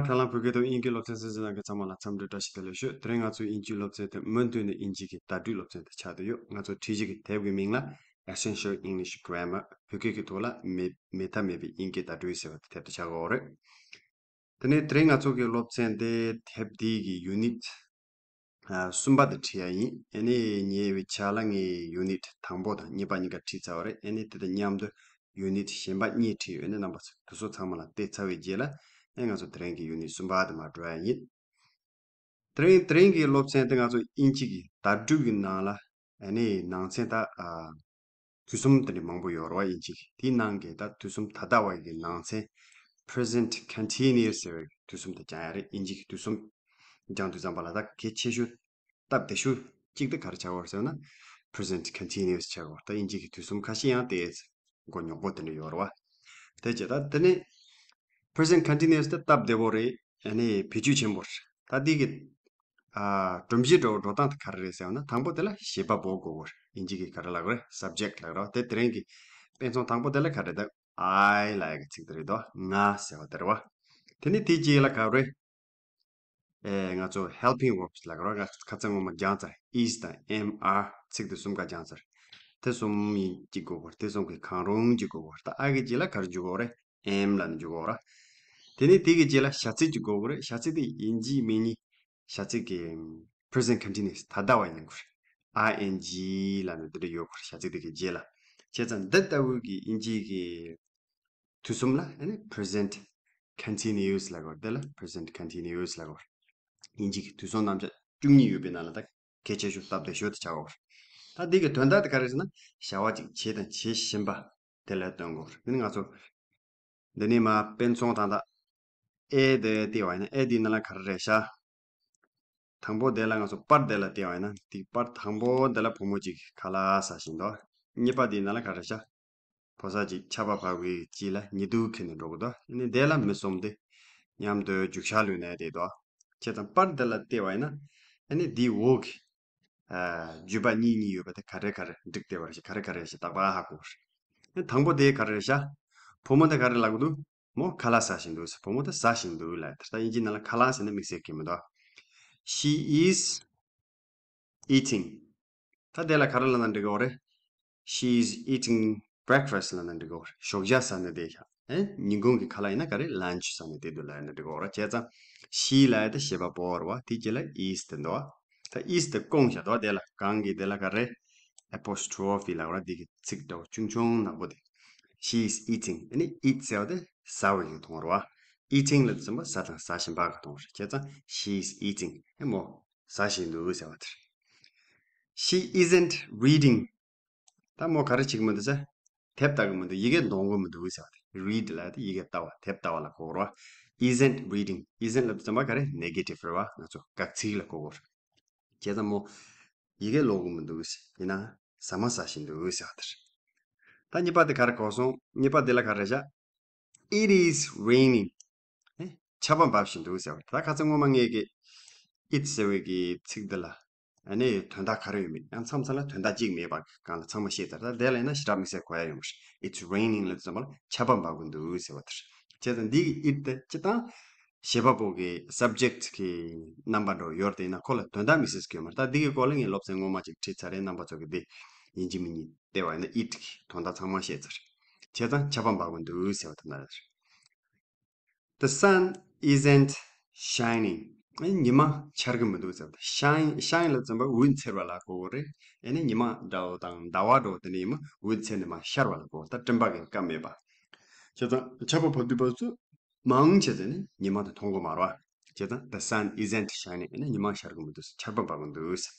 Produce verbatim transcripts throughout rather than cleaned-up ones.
དྲ་ལམ་བོད་སྐད་དང་དབྱིན་སྐད་སློབ་ཚན་གསན་གཟིགས་གནང་མཁན་ཚང་མ་ལ་འཚམས་འདྲི་བཀྲ་ཤིས་བདེ་ལེགས་ཞུ། དེ་རིང་ང་ཚོའི་དབྱིན་ཇིའི་སློབ་ཚན་དེ་མུ་མཐུད་ནས་དབྱིན་ཇི་གི་བརྡ་སྤྲོད་སློབ་ཚན་དེ་ཆགས་བསྡད་ཡོད། ང་ཚོ་ཁྲིད་གཞི་གི་དེབ་ཀྱི་མིང་ལ་Essential English Grammar། བོད་སྐད་ཀྱི་ཐོག་ལ་མེད་མེད་ཐབས་མེད་པའི་དབྱིན་སྐད་བརྡ་སྤྲོད་ཟེར་བ་དེ་དེབ་དེ་ཆགས་ཀྱི་ཡོད་རེད། དེ་ནས་དེ་རིང་ང་ཚོ་གི་སློབ་ཚན་དེ་དེབ་འདི་གི་ཡུ་ནིཊ་ཨ་གསུམ་པ་དེ་ཁྲིད་ཡ་ཡིན། ཨ་ནི་ཉེ་བའི་ཆར་ལ་ངས་ཡུ་ནིཊ་དང་པོ་དང་གཉིས་པ་གཉིས་ཀ་ཁྲིད་ཚར་བ་རེད། ཨ་ནི་དེ་དང་མཉམ་དུ་ཡུ་ནིཊ་གཞན་པ་གཉིས་ཁྲིད་ཡོད། ཨ་ནི་རྣམ་པ་ཚོ་དེ་ཚོ་ཚང་མ་ལ་བལྟས་ཚར་བའི་རྗེས་ལ་ཨ་ནི་ང་ཚོ་དེ་རིང་གི་ཡུ་ནིཊ་གསུམ་པ་དེ་མར་འགྲོ་ཡ་ཡིན། དེ་རིང་དེ་རིང་གི་སློབ་ཚན་དེ་ང་ཚོ་དབྱིན་ཇི་གི་བརྡ་སྤྲོད་ཀྱི་ནང་ལ་ཨ་ནི་ནང་ཚན་ད་ཨ། དུས་གསུམ་དེ་འདྲ་མང་པོ་ཡོད་རེད་བ། དབྱིན་ཇི་གི་དེའི་ནང་གི་ད་དུས་གསུམ་ད་ལྟ་བ་ཡི་གི་ནང་ཚན་present continuous ཟེར་བའི་དུས་གསུམ་དེ་སྦྱང་ཡ་རེད། དབྱིན་ཇི་གི་དུས་གསུམ་སྦྱང་དུས་ཙམ་པ་ལ་ད་གལ་ཆེ་ཤོས་སྟབས་བདེ་ཤོས་གཅིག་དེ་ག་རེ་ཆགས་ཡོད་རེད་ཟེར་ན་present continuous ཆགས་ཡོད་རེད། ད་དབྱིན་ཇི་གི་དུས་གསུམ་ཁ་ཤས་ཡང་དེ་མགོ་རྙོག་པོ་དེ་འདྲ་ཡོད་རེད་བ། དེ་བྱས་ད་དེ་ནས་present continuous དེ་སྟབས་བདེ་པོ་རེད། ཨ་ནི་བེད་སྤྱོད་ཆེན་པོ་རེད། ད་འདི་གི་ཨ་སྒྲོམ་གཞི་འགྲོ་འགྲོ་སྟངས་དེ་ག་རེ་རེད་ཟེར་ན། དང་པོ་དེ་ལ་བྱེད་པ་པོ་དགོས་པ་རེད། དབྱིན་ཇི་གི་ག་རེ་ལབ་དགོས་རེད། subject ལབ་རེད་བ། དེ་དེ་རིང་གི་དཔེ་མཚོན་དང་པོ་དེ་ལ་ག་རེ་རེད། ད་I ལབ་ཡ་གི་ཚིག་དེ་རེད་དོ། ང་ཟེར་བ་དེ་རེད་བ། དེ་ནི་དེའི་རྗེས་ལ་ག་རེ་རེད། ཨེ་ང་ཚོ་helping verbs ལབ་རོགས། ང་ཁ་སང་ངོ་མ་སྦྱངས་ཚར། is དང་am are ཚིག་དེ་གསུམ་ཀ་སྦྱངས་ཚར། དེ་གསུམ་ཡིན་གཅིག་དགོས་པར་དེ་གསུམ་གི་གང་རུང་གཅིག་དགོས་པར། ད་I གི་རྗེས་ལ་ག་རེ་འཇུག་དགོས་རེད། am ལབ་ནས་འཇུག་དགོས་རེད། དེ་ནས་དེ་གི་རྗེས་ལ་བྱ་ཚིག་ཅིག་དགོས་ཀྱི་རེད། བྱ་ཚིག་དེ་ཡིན་གཅིག་མིན་གཉིས་བྱ་ཚིག་གི་present continuous ད་ལྟ་བ་ཡིན་དགོས་རེད། ing ལབ་ནས་དེ་འདྲ་ཡོད་དགོས་རེད། བྱ་ཚིག་དེ་གི་རྗེས་ལ། བྱས་ཙང་འདི་ལྟ་བུའི་གི་དབྱིན་ཇིའི་གི་དུས་གསུམ་ལ་ཨ་ནི་present continuous ལབ་དགོས་རེད། དེ་ལ་present continuous ལབ་དགོས་རེད། དབྱིན་ཇི་གི་དུས་གསུམ་རྣམ་གཞག་བཅུ་གཉིས་ཡོད་པའི་ནང་ལ་ད་གལ་ཆེ་ཤོས་སྟབས་བདེ་ཤོས་དེ་ཆགས་ཡོད་རེད། ད་འདི་གི་དོན་དག་དེ་ག་རེ་ཟེར་ན། བྱ་བ་ཅིག་བྱས་དང་བྱེད་བཞིན་པ་དེ་ལ་སྟོན་དགོས་རེད། དེ་ནི་ང་ཚོ་འདི་ནས་མར་དཔེ་མཚོན་དང་ད་ཨེ་དེ་བལྟས་པ་ཡིན་ན་ཨེ་འདིའི་ནང་ལ་ག་རེ་རེད་ཤག་དང་པོ་དེ་ལ་ང་ཚོ་པར་དེ་ལ་བལྟས་པ་ཡིན་ན་དེ་པར་དང་པོ་དེ་ལ་བུ་མོ་གཅིག་གིས་ཁ་ལག་ཟ་བཞིན་འདུག་གཉིས་པ་དེའི་ནང་ལ་ག་རེ་རེད་ཤག་ཕོ་གསར་གཅིག་ཆར་པ་བབས་ཀྱི་དཀྱིལ་ལ་ཉི་གདུགས་ཁྱེར་ནས་འགྲོ་གི་འདུག་ཨ་ནི་དེ་ལ་མི་གསུམ་དེ་མཉམ་དུ་རྒྱུག་ཤར་གློད་ནས་བསྡད་འདུག་བྱས་ཙང་པར་དེ་ལ་བལྟས་པ་ཡིན་ན་ཨ་ནི་དེའི་འོག་གི་ཨ་བརྗོད་པ་གཉིས་གཉིས་ཡོད་པ་དེ་ག་རེ་ག་རེ་འགྲིག་བསྡད་པ་རེད་ཤག་ག་རེ་ག་རེ་རེད་ཤག་རྟག་པར་ཧ་གོ་རེད། ཨ་དང་པོ་དེ་ག་རེ་རེད་ཤག་བུ་མོ་དེ་ག་རེ་ལབ་ཀྱི་འདུག་མོ་ཁ་ལག་ཟ་བཞིན་འདུག་ཟེར། བུ་མོ་དེ་ཟ་བཞིན་འདུག་ལབ། ད་དབྱིན་ཇིའི་ནང་ལ་ཁ་ལག་ཟེར་ན་དམིགས་བསལ་གྱི་མི་འདུག She is eating. ད་དེ་ལ་ག་རེ་ལབ་ན་འགྲིག་གི་རེད། She is eating breakfast ལབ་ན་འགྲིག་གི་རེད། ཞོགས་ཇ་ཟ་ནས་བསྡད་ཤག་ཨེ་ཉིན་གུང་གི་ཁ་ལག་ཡིན་ན་ག་རེ་lunch ཟ་ནས་བསྡད་འདུག་ལབ་ན་འགྲིག་གི་རེད། བྱས་ཙང་she ལབ་ཡ་དེ་བྱེད་པ་པོ་རེད་བ། དེའི་རྗེས་ལ་is དེ་འདུག་ད་is དེ་བསྐུངས་བཞག་འདུག་དེ་ལ་གང་གི་དེ་ལ་ག་རེ་apostrophe ལབ་ར། འདི་གི་ཚིག་འདྲ་བོ་ཆུང་ཆུང་ནག་པོ་དེ། She is eating. ཨ་ནི་eat ཟེར་བ་དེ་ཟ་བའི་གི་མཐོང་ར་བ། Eating ལབ་དུས་ཙམ་པ་ཟ་དང་ཟ་བཞིན་པ་གི་མཐོང་ར། བྱས་ཙང་she is eating. ཨེ་མོ་ཟ་བཞིན་འདུག་ཟེར་བ་དེ་རེད། She isn't reading. ད་མོ་ག་རེ་བྱེད་ཀྱི་མི་འདུག་ཟེར། དེབ་ལྟ་གི་མི་འདུག་ཡི་གེ་འདོན་གི་མི་འདུག་ཟེར་བ་དེ། read ལབ་དེ་ཡི་གེ་ལྟ་བ་དེབ་ལྟ་བ་ལ་གོ་ར་བ། isn't reading. isn't ལབ་དུས་ཙམ་པ་ག་རེ་negative རེད་བ། ང་ཚོ་དགག་ཚིག་ལ་གོ་གོ་རེད། བྱས་ཙང་མོ་ཡི་གེ་ཀློག་གི་མི་འདུག་ཟེར། ཡིན་ན་ཟ་མ་ཟ་བཞིན་འདུག་ཟེར་བ་དེ་རེད། ད་གཉིས་པ་དེ་ག་རེ་གོ་སོང་། གཉིས་པ་དེ་ལ་ག་རེ་བཞག It is raining. ཨེ་ཆར་པ་འབབ་བཞིན་འདུག་ཟེར་བ་རེད། ད་ཁ་སང་སྔོན་མ་ངས་ཀྱི་it ཟེར་བའི་གི་ཚིག་འདི་ལ་ཨ་ནི་དོན་དག་ག་རེ་ཡོད་མེད་ཡང་མཚམས་མཚམས་ལ་དོན་དག་གཅིག་མེད་པ་གང་ལ་ཚང་མ་ཤེས་ཚར། ད་དེ་ལ་ཡིན་ན་ཞེ་དྲག་དམིགས་བསལ་གོ་ཡ་ཡོད་མ་རེད། It's raining ལབ་དུས་ཙམ་པ་ལ་ཆར་པ་འབབ་གི་འདུག་ཟེར་བ་དེ་རེད། བྱས་ཙང་འདི་གི་it དེ་སྤྱིར་བཏང་བྱེད་པ་པོ་གི་subject གི་རྣམ་པ་འདྲ་བོ་ཡོད་རེད། དེ་ཡིན་ན་ཁོ་ལ་དོན་དག་དམིགས་བསལ་གྱི་ཡོད་མ་རེད། ད་འདི་གི་སྐོར་ལ་ངས་སློབ་ཚན་སྔོན་མ་ཅིག་ཁྲིད་ཚར་རེད། རྣམ་པ་ཚོ་གི་འདི་ཡིན་གཅིག་མིན་གཉིས་བལྟས་པ་ཡིན་ན་it གི་དོན་དག་ཚང་མ་ཤེས་ཚར། བྱས་ཙང་ཆར་པ་འབབ་གི་འདུག་ཟེར་བ་དེ་འདྲ་རེད། The sun isn't shining. ཨེ་ཉི་མ་འཆར་གི་མི་འདུག་ཟེར་བ་དེ། shine shine ལབ་དུས་ཙམ་པ་འོད་འཚེར་བ་ལ་གོ་གི་རེད། ཨེ་ནི་ཉི་མ་འདྲ་བོ་དང་ཟླ་བ་འདྲ་བོ་དེ་འདྲ་ཡིན་ན་འོད་འཚེར་ནས་མར་ཤར་བ་ལ་གོ། ད་སྤྲིན་པ་གི་སྐབས་མེད་པ། བྱས་ཙང་ཆར་པ་བབས་དུས་བབས་ཚོད་མང་ཆེ་ཚེ་ནི་ཉི་མ་དེ་མཐོང་གི་མ་རེད་བ། བྱས་ཙང་the sun isn't shining. ཨེ་ནི་ཉི་མ་ཤར་གི་མི་འདུག་ཆར་པ་འབབ་གི་འདུག་ཟེར།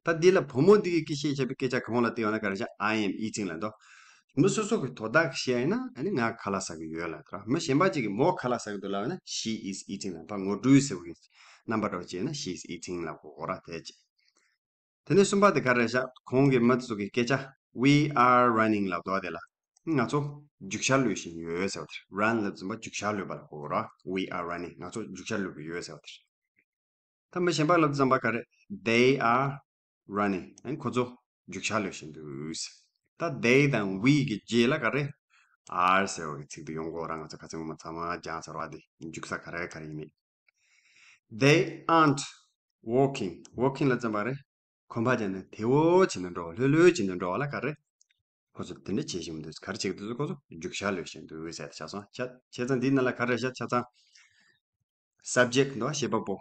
ད་འདི་ལ་བུ་མོ་འདི་གིས་སྐད་བཤད་བྱས་པའི་སྐད་ཆ་གང་ལ་བལྟས་ཡོང་ན་ག་རེ་བྱ། I am eating ལབ་འདུག་མི་སོ་སོ་གི་དོ་བདག་གིས་བཤད་ཡིན་ན་ཨ་ནི་ང་ཁ་ལག་ཟ་གི་ཡོད་ལབ་དེ་ར། མི་གཞན་པ་ཅིག་གིས་མོ་ཁ་ལག་ཟ་གི་འདུག་ལབ་ན་she is eating ལབ། ད་ངོ་སྤྲོད་ཟེར་བའི་རྣམ་པ་འདྲ་བོ་བྱས་ན་she is eating ལབ་གོ་ར། དེ་ཅི། དེ་ནས་གསུམ་པ་དེ་ག་རེ་བྱ། གོང་གི་མི་དེ་ཚོ་གི་སྐད་ཆ། We are running ལབ་འདུག་དེ་ལ་ང་ཚོ་རྒྱུག་ཤར་གློད་བཞིན་ཡོད་ཟེར་བ་དེ་རེད། run ལབ་དུས་ཙམ་པ་རྒྱུག་ཤར་གློད་པ་ལ་གོ་ར། We are running. ང་ཚོ་རྒྱུག་ཤར་གློད་གི་ཡོད་ཟེར་བ་དེ་རེད། ད་མི་གཞན་པ་ལབ་དུས་ཙམ་པ་ག་རེ། They are running. ཨ་ནི་ཁོ་ཚོ་རྒྱུག་ཤར་གློད་བཞིན་འདུག་ད་they དང་we གི་རྗེས་ལ་ག་རེ། are ཟེར་བ་གི་ཚིག་དེ་ཡོང་གི་ཡོད་རེད། ང་ཚོ་ཁ་སང་ངོ་མ་ཚང་མ་སྦྱངས་ཚར་བ་དེ་འཇུག་ས་ག་རེ་ག་རེ་ཡིན་མིན། They aren't working. Working ལབ་ཙམ་པ་རེད། གོམ་པ་རྒྱག་ནས་དལ་བོ་བྱས་ནས་འགྲོ་བ། ལྷོད་ལྷོད་བྱས་ནས་འགྲོ་བ་ལ་ག་རེ། ཁོ་ཚོ་དེ་འདྲ་བྱེད་བཞིན་མི་འདུག་ག་རེ་བྱེད་ཀྱི་འདུག་ཁོ་ཚོ་རྒྱུག་ཤར་ལོས་བཞིན་འདུག་ཟེར་ཏེ་ཆགས་སོང་། ཆ་བྱས་ཙང་འདིའི་ནང་ལ་ག་རེ་བཞག་ཆ་ཚང་། subject འདུག་བྱེད་པ་པོ།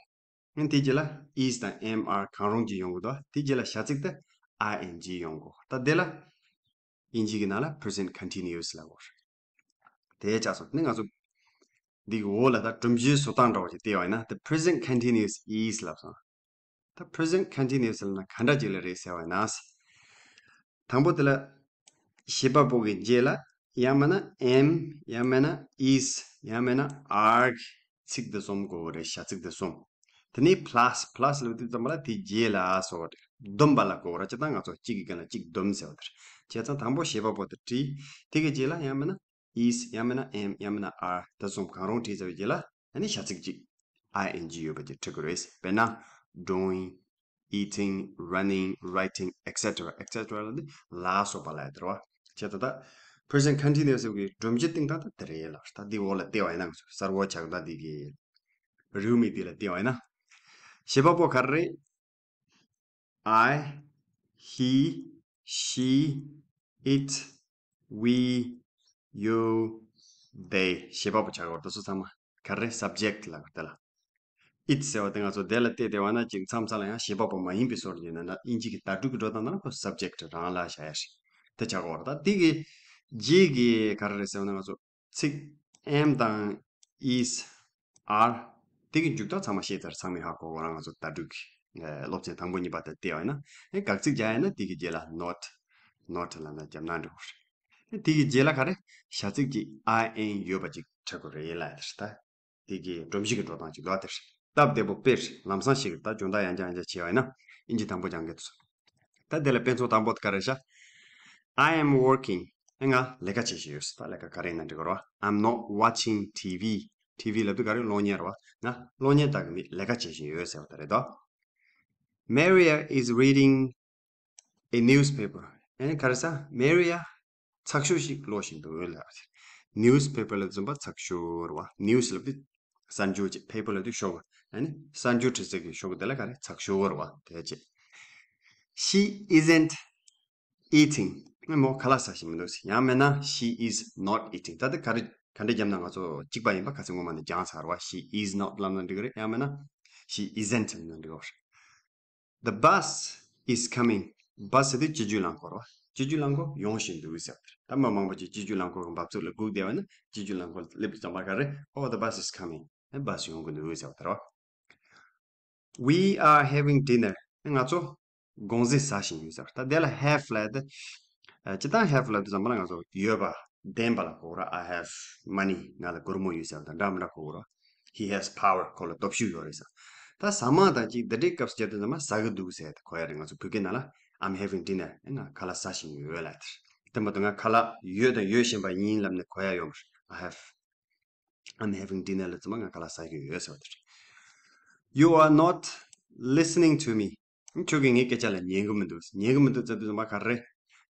ཨ་ནི་དེའི་རྗེས་ལ་is དང་am are གང་རུང་གཅིག་ཡོང་གི་འདུག་དེའི་རྗེས་ལ་བྱ་ཚིག་དེ་ing ཡོང་གི་འདུག་ད་དེ་ལ་དབྱིན་ཇི་གི་ནང་ལ་present continuous ལབ་དགོས་རེད། དེ་ཆགས་སོང་། དེ་ནས་ང་ཚོ་འདི་གི་འོག་ལ་ད་སྒྲོམ་གཞིའི་བཟོ་སྟངས་འདྲ་བོ་ཞིག་བལྟས་པ་ཡིན་ན། the present continuous is ལབ་སོང་། ད་present continuous ལབ་ན་ག་འདྲ་ཅིག་ལ་རེད་ཟེར་བ་ཡིན་ན། དང་པོ་དེ་ལ་བྱེད་པ་པོ་གི་རྗེས་ལ་ཡང་མིན་ན་am ཡང་མིན་ན་is ཡང་མིན་ན་are གི་ཚིག་འདི་རྩོམ་དགོས་རེད། བྱ་ཚིག་འདི་རྩོམ། དེ་ནས་plus plus ལབ་དུས་ཙམ་པ་ལ་དེའི་རྗེས་ལ་སོགས་རེད། བསྡོམས་པ་ལ་གོ་ར་ཅི་ལྟར་ང་ཚོ་གཅིག་གི་སྒང་ལ་གཅིག་བསྡོམས་ཟེར་བ་དེ་རེད། བྱས་ཙང་དང་པོ་བྱེད་པ་པོ་དེ་བྲིས། དེ་གི་རྗེས་ལ་ཡང་མིན་ན་is ཡང་མིན་ན་am ཡང་མིན་ན་are དེ་གསུམ་གང་རུང་བྲིས་ཚར་བའི་རྗེས་ལ་ཨ་ནི་བྱ་ཚིག་གཅིག ing ཡོད་པ་ཅིག་འབྲི་དགོས་རེད། དཔེར་ན་drawing, eating, running, writing, et cetera, et cetera ལ་ནི་ལ་སོགས་པ་ལ་ཡ་དེ་རེད་བ། བྱས་ཙང་ད་present continuous ཟེར་བའི་སྒྲོམ་གཞི་སྟེང་ད་ད་དེ་རེད་ལ། ད་འདི་འོག་ལ་བལྟས་པ་ཡིན་ན་ང་ཚོ་གསལ་པོ་ཆགས། ད་འདི་གི་རེའུ་མིག་འདི་ལ་བལྟས་པ་ཡིན་ན། བྱེད་པ་པོ་ག་རེ་རེད། I, he, she, it, we, you, they བྱེད་པ་པོ་ཆགས་པ་དེ་ཚོ་ཚང་མ་ག་རེ་རེད། subject ལབ་དགོས་དེ་ལ། it ཟེར་བ་དེ་ང་ཚོ་དེ་ལ་བལྟས་བསྡད་པ་ན་ཅིག་མཚམས་མཚམས་ལ་ཡང་བྱེད་པ་པོ་མ་ཡིན་པའི་བཟོ་འདྲ་ཡིན་ན། ན་དབྱིན་ཇི་གི་བརྡ་སྤྲོད་ཀྱི་འགྲོ་སྟངས་ནང་ལ་ཁོ་subject རང་ལ་བཞག་ཡ་རེད། དེ་ཆགས་ཀྱི་ཡོད་རེད། ད་དེ་གི་རྗེས་ཀྱི་ག་རེ་རེད་ཟེར་བ་ན་ང་ཚོ་ཚིག་am དང་is are དེ་གི་མཇུག་ད་ཚང་མ་ཤེས་ཚར། ཚང་མས་ཧ་གོ་གོ་རང་། ང་ཚོ་བརྡ་སྤྲོད་ཀྱི་ཨེ་སློབ་ཚན་དང་པོ་གཉིས་པ་དེ་བལྟས་པ་ཡིན་ན། ཨེ་དགག་ཚིག་རྒྱག་ཡ་ན་དེ་གི་རྗེས་ལ་not not ལབ་ན་རྒྱབ་ན་འགྲིག་གི་རེད། དེ་གི་རྗེས་ལ་ག་རེ། བྱ་ཚིག་གི་ing ཡོད་པ་ཅིག་འབྲི་དགོས་རེད་ལབ་ཡ་དེ་རེད། ད་དེ་གི་སྒྲོམ་གཞི་གི་འགྲོ་སྟངས་ཅིག་ལབ་དེ་རེད། སྟབས་བདེ་པོ་དཔེར་ལམ་སང་ཤེས་ཀྱི་རེད། ད་སྦྱོང་བརྡར་ཡང་བསྐྱར་ཡང་བསྐྱར་བྱས་པ་ཡིན་ན་དབྱིན་ཇི་དང་པོ་སྦྱང་གི་འདུག་ད་དེ་ལ་དཔེ་མཚོན་དང་པོ་དེ་ག་རེ་བཞག I am working. ཨེ་ང་ལས་ཀ་བྱེད་བཞིན་ཡོད། ད་ལས་ཀ་ག་རེ་ཡིན་ན་འགྲིག་གི་རེད་བ། I'm not watching T V. T V ལབ་དུས་ག་རེ། གློག་བརྙན་རེད་བ། ང་གློག་བརྙན་ལྟ་གི་མེད། ལས་ཀ་བྱེད་བཞིན་ཡོད་ཟེར་བ་དེ་རེད་དོ། Maria is reading a newspaper. ཨེ་ག་རེ་ཟེར། Maria ཚགས་ཤོག་ཞིག་ཀློག་བཞིན་འདུག་ལབ། newspaper ལབ་དུས་ཙམ་པ་ཚགས་ཤོག་རེད་བ། news ལབ་དུས་གསར་འགྱུར་བྱས། paper ལབ་དུས་ཤོག་ཨ་ནི་གསར་འགྱུར་འབྲི་ས་གི་ཤོག་དེ་ལ་ག་རེ། ཚགས་ཤོག་རེད་བ། དེ་བྱས། She isn't eating. ཨ་མོ་ཁ་ལག་ཟ་བཞིན་མི་འདུག་ཡང་མིན་ན་she is not eating. ད་ལྟ་ག་རེ་ག་འདྲ་བརྒྱབ་ན་ང་ཚོ་གཅིག་པ་ཡིན་པ་ཁ་སང་སྔོན་མ་ནས་སྦྱངས་ཚར་བ། She is not ལབ་ན་འགྲིག་གི་རེད། ཡང་མིན་ན་she isn't ལབ་ན་འགྲིག་གི་རེད། The bus is coming. bus ཟེར་དུས་སྤྱི་སྤྱོད་རླངས་འཁོར་བ། སྤྱི་སྤྱོད་རླངས་འཁོར་ཡོང་བཞིན་འདུག་ཟེར་བ་དེ་རེད། ད་མི་མང་པོ་ཅིག་སྤྱི་སྤྱོད་རླངས་འཁོར་གྱི་འབབ་ཚུགས་ལ་སྒུག་བསྡད་པ་ན། སྤྱི་སྤྱོད་རླངས་འཁོར་སླེབས་དུས་ཙམ་པ་ག་རེ། Oh, the bus is coming. ཨེ་bus ཡོང་གི་འདུག་ཟེར་བ་དེ་རེད་བ། We are having dinner. ང་ཚོ་དགོང་ཟས་ཟ་བཞིན་ཡོད་ཟེར་བ། ད་དེ་ལ་have ལབ་དེ། ཨ་སྤྱིར་བཏང་have ལབ་དུས་ཙམ་པ་ལ་ང་ཚོ་ཡོད་པ་ལྡན་པ་ལ་གོ་ར། I have money. ང་ལ་སྒོར་མོ་ཡོད་ཟེར་བ་དང་འདྲ་མི་འདྲ་གོ་ར། He has power. ཁོ་ལ་སྟོབས་ཤུགས་ཡོད་རེད་ཟེར། ད་ཟ་མ་དང་གཅིག་འདི་འདྲའི་སྐབས་སུ་བརྒྱབ་དུས་ཙམ་པ་ཟ་གི་འདུག་ཟེར་ཏེ་གོ་ཡ་རེད། ང་ཚོ་བོད་སྐད་ནང་ལ་I'm having dinner. ཨེ་ང་ཁ་ལག་ཟ་བཞིན་ཡོད་ལབ་དེ་རེད། དེ་མ་གཏོགས་ང་ཁ་ལག་ཡོད་དང་ཡོད་བཞིན་པ་ཡིན་ལབ་ནས་གོ་ཡ་ཡོད་མ་རེད། I have I'm having dinner ལབ་དུས་ཙམ་པ་ང་ཁ་ལག་ཟ་གི་ཡོད་ཟེར་བ་དེ་རེད། You are not listening to me. ཁྱོད་ཀྱིས་ངའི་སྐད་ཆ་ལ་ཉན་གི་མི་འདུག་ཉན་གི་མི་འདུག་ཟེར་དུས་ཙམ་པ་ག་རེ།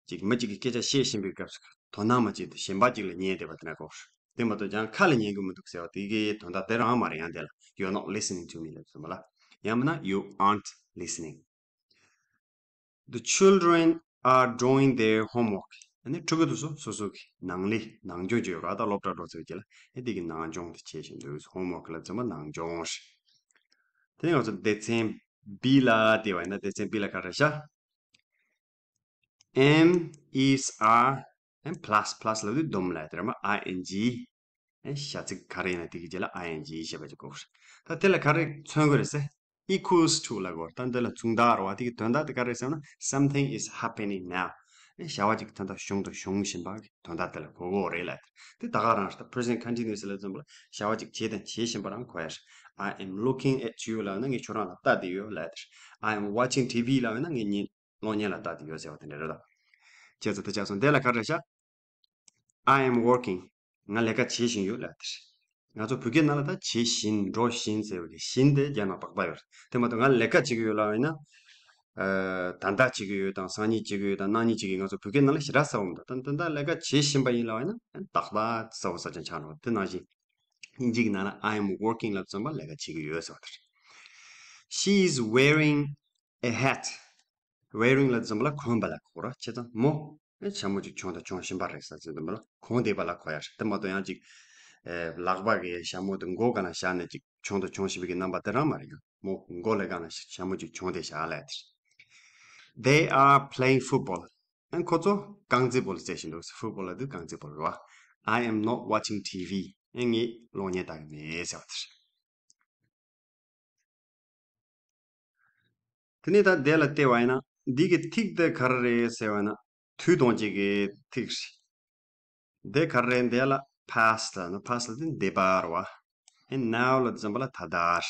ཅིག་མི་གཅིག་གིས་སྐད་ཆ་བཤད་བཞིན་པའི་སྐབས་སུ་དོ་སྣང་མ་བྱེད་དུས་གཞན་པ་གཅིག་ལ་ཉན་བསྡད་པ་དེ་འདྲ་གོ། དེ་མ་གཏོགས་ཀྱང་ཁ་ལ་ཉན་གི་མི་འདུག་ཟེར་བ་དེ་གི་དོན་དག་དེ་རང་མ་རེད། ཡང་དེ་ལ། You are not listening to me ལབ་དུས་ཙམ་པ་ལ། ཡང་མིན་ན་you aren't listening. The children are doing their homework. ཨ་ནི་ཕྲུ་གུ་དེ་ཚོ་སོ་སོ་གི་ནང་ལས་ནང་སྦྱོང་བྱེད་ཡོད་ར། ད་སློབ་གྲྭ་འགྲོ་ཚར་རྗེས་ལ་ཨེ་དེ་གི་ནང་སྦྱོང་དེ་བྱེད་བཞིན་འདུག homework ལབ་དུས་ཙམ་པ་ནང་སྦྱོང་རེད། དེ་ནས་ང་ཚོ་སྡེ་ཚན་B ལ་བལྟས་པ་ཡིན་ན། སྡེ་ཚན་B ལ་ག་རེ་བཞག am, is, are, and plus plus ལབ་དུས་སྡོམ་ལབ་དེ་རེད་མ། ing ཨེ་བྱ་ཚིག་ག་རེ་ཡིན་ན་དེ་གི་རྗེས་ལ་ing བྱས་པ་ཅིག་དགོས་རེད། ད་དེ་ལ་ག་རེ་མཚོན་གི་རེད་ཟེར། equals to ལབ་དགོས་རེད། ད་འདི་ལ་མཚུངས་རྟགས་རེད་བ། དེ་གི་དོན་དག་དེ་ག་རེ་ཟེར་ན། Something is happening now. ཨེ་བྱ་བ་ཅིག་ད་ལྟ་བྱུང་དང་འབྱུང་བཞིན་པ་གི་དོན་དག་དེ་ལ་གོ་གོ་རེད་ལབ་དེ། དེ་ད་ག་རང་རེད། ད་present continuous ལབ་ཙམ་པ་ལ་བྱ་བ་ཅིག་བྱས་དང་བྱེད་བཞིན་པ་རང་གོ་ཡ་རེད། I am looking at you ལབ་ན་ངས་ཁྱོད་རང་ལ་ལྟ་བསྡད་ཡོད་ལབ་དེ་རེད། I am watching T V ལབ་ན་ངས་གཉིད། གློག་བརྙན་ལ་ལྟ་བསྡད་ཡོད་ཟེར་བ་དེ་འདྲ་རེད་ད། བྱས་ཙང་དེ་ཆགས་སོང་། དེ་ལ་ག་རེ་བཞག I am working. ང་ལས་ཀ་བྱེད་བཞིན་ཡོད་ལབ་དེ་རེད། ང་ཚོ་བོད་སྐད་ནང་ལ་ད་བྱེད་བཞིན། འགྲོ་བཞིན་ཟེར་བའི་གི་བཞིན་དེ་རྒྱབ་ན་བག་ཕེབས་ཡོད་རེད། དེ་མ་གཏོགས་ང་ལས་ཀ་བྱེད་ཀྱི་ཡོད་ལབ་ཡིན་ན། ད་ལྟ་བྱེད་ཀྱི་ཡོད་དང་སང་ཉིན་བྱེད་ཀྱི་ཡོད་དང་གནངས་ཉིན་བྱེད་ཀྱི་ང་ཚོ་བོད་སྐད་ནང་ལ་ཞེ་དྲག་གསལ་པོ་མི་འདུག་ད་ད་ལྟ་ལས་ཀ་བྱེད་བཞིན་པ་ཡིན་ལབ་ཡིན་ན་ཏག་ཏག་གསལ་པོ་གསལ་རྐྱང་ཆགས་འགྲོ། དེ་ནང་བཞིན་དབྱིན་ཇི་གི་ནང་ལ་I am working ལབ་ཙམ་པ་ལས་ཀ་བྱེད་ཀྱི་ཡོད་ཟེར་བ་དེ་རེད། She is wearing a hat. Wearing ལབ་ཙམ་པ་ལ་གོན་པ་ལ་གོ་ར་བྱས་ཙང་མོ་ཞྭ་མོ་ཅིག་གྱོན་དང་གྱོན་བཞིན་པ་རེད་ཟེར་ཙམ་པ་ལ་གོན་བསྡད་པ་ལ་གོ་ཡ་རེད། དེ་མ་གཏོགས་ཡང་ཅིག་ལག་པ་གི་ཞྭ་མོ་དེ་མགོ་སྒང་ལ་བཞག་ནས་ཅིག་གྱོན་དང་གྱོན་བཞིན་པའི་གི་རྣམ་པ་དེ་རང་མ་རེད། ཡང་མོ་མགོ་ལ་སྒང་ལ་ཞྭ་མོ་ཅིག་གྱོན་བསྡད་བཞག་ལབ་དེ་རེད། They are playing football. ཨན་ཁོ་ཚོ་རྐང་རྩེད་སྤོ་ལོ་རྩེད་བཞིན་འདུག Football ལབ་དུས་རྐང་རྩེད་སྤོ་ལོ་རེད་བ། I am not watching T V. ཨན་ངས་གློག་བརྙན་ལྟ་གི་མེད་ཟེར་བ་དེ་རེད། དེ་ནས་ད་དེ་ལ་བལྟས་པ་ཡིན་ན་འདི་གི་ཐིག་དེ་ག་རེ་རེད་ཟེར་བ་ན་དུས་གཏོང་བྱེད་ཀྱི་ཐིག་རེད། འདི་ག་རེ་རེད། འདི་ལ་past ལ་ན་past ལ་དེ་འདས་པ་རེད་བ། ཨེ་now ལ་དུས་ཙམ་པ་ལ་ད་ལྟ་རེད།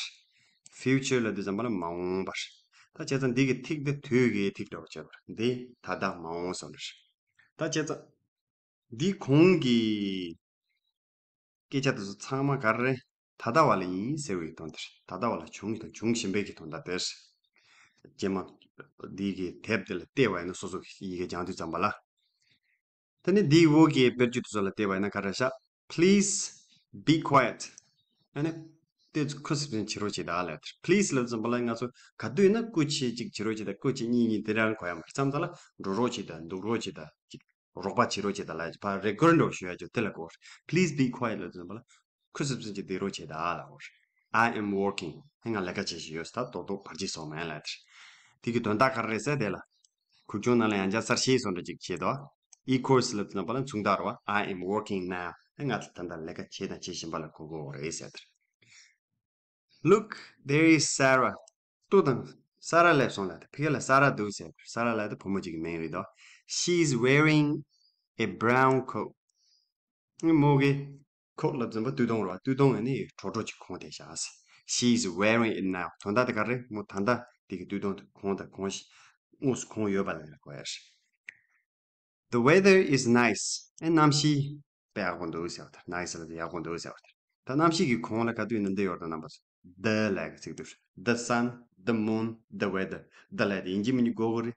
Future ལ་དུས་ཙམ་པ་ལ་མ་འོངས་པ་རེད། ད་བྱས་ཙང་འདི་གི་ཐིག་དེ་དུས་ཀྱི་ཐིག་འདྲ་བོ་བྱས་པ་རེད། འདི་ད་ལྟ་མ་འོངས་སོང་རེད། ད་བྱས་ཙང་འདི་གོང་གི་སྐད་ཆ་དེ་ཚོ་ཚང་མ་ག་རེ་རེད། ད་ལྟ་བ་ལ་ཡིན་ཟེར་བའི་དོན་དེ་རེད། ད་ལྟ་བ་ལ་བྱུང་དང་འབྱུང་བཞིན་པའི་གི་དོན་དག་དེ་རེད། རྗེས་མ་འདི་གི་དེབ་དེ་ལ་བལྟས་པ་ཡིན་ན་སོ་སོ་གི་ཡི་གེ་སྦྱང་དུས་ཙམ་པ་ལ། དེ་ནས་འདིའི་འོག་གི་དཔེར་བརྗོད་དེ་ཚོ་ལ་བལྟས་པ་ཡིན་ན་ག་རེ་རེད་ཤག Please be quiet. ཨ་ནི་དེ་ཚོ་ཁུ་སིམ་སིམ་བྱེད་རོགས་བྱེད་ད་ལབ་དེ་རེད། Please ལབ་ཙམ་པ་ལ་ང་ཚོ་ག་དུས་ཡིན་ན་སྐུ་མཁྱེན་ཅིག་བྱེད་རོགས་བྱེད་ད། སྐུ་མཁྱེན་གཉིས་གཉིས་དེ་རང་གོ་ཡ་མ་རེད། མཚམས་མཚམས་ལ་འགྲོ་རོགས་བྱེད་ད། འདུག་རོགས་བྱེད་ད། ཅིག་རོགས་པ་བྱེད་རོགས་བྱེད་ད་ལ་ཕར་རེ་ཀུ་རེན་ཊི་ཞུ་ཡ་ཅིག་དེ་ལ་གོ། Please be quiet ལབ་ཙམ་པ་ལ་ཁུ་སིམ་སིམ་གྱིས་བསྡད་རོགས་བྱེད་ད་ལ་གོ། I am working. ཧེ་ང་ལས་ཀ་བྱེད་བཞིན་ཡོད་ཟེར། ད་རྡོག་རྡོག་བར་ཆད་སོང་མེད་ལ་དེར། དེ་གི་དོན་དག་ག་རེ་རེད་ཟེར་དེ་ལ། ཁུ་ཆུང་ནང་ལ་ཡང་བསྐྱར་གསལ་བཤད་སོང་འདྲ་ཅིག་བྱེད་དོ། Equals ལབ་ཙམ་པ་ལ་མཚུངས་རྟགས་རེད་བ། I am working now. ཧེ་ང་ད་ལྟ་ལས་ཀ་བྱེད་དང་བྱེད་བཞིན་པ་ལ་གོ་གོ་རེད་ཟེར་དེར། Look, there is Sarah. ལྟོས་དང་། ས་ར་སླེབས་སོང་ལབ་དེ། ཕ་གི་ལ་ས་ར་འདུག་ཟེར། ས་ར་ལབ་དེ་བུ་མོ་གཅིག་གི་མིང་རེད་དོ། She is wearing a brown coat. མོ་གི་ཁོག་ལབ་ཙམ་པ་སྟོད་ཐུང་རེད་བ། སྟོད་ཐུང་ཡིན་ནི་དྲོ་དྲོ་ཅིག་གོན་བསྡད་ཤག She is wearing it now. དོན་དག་དེ་ག་རེད། མོ་ད་ལྟ་དེ་གི་སྟོད་ཐུང་དེ་གོན་དང་གོན་ཞིག་དངོས་སུ་གོན་ཡོད་པ་ལ་གོ་ཡ་རེད། The weather is nice. ཨེ་གནམ་གཤིས་དཔེ་ཡག་པོ་འདུག་ཟེར་བ་དང་། nice ལབ་དེ་ཡག་པོ་འདུག་ཟེར་བ་དང་། ད་གནམ་གཤིས་ཀྱི་གོང་ལ་ག་དུས་ཡིན་ན་འདི་ཡོད་དང་རྣམ་པ་ཚོ། The ལབ་ཀྱི་ཚིག་འདུག The sun, the moon, the weather. The ལབ་དེ་ཡིན་གཅིག་མིན་གཅིག་དགོས་དགོས་རེད།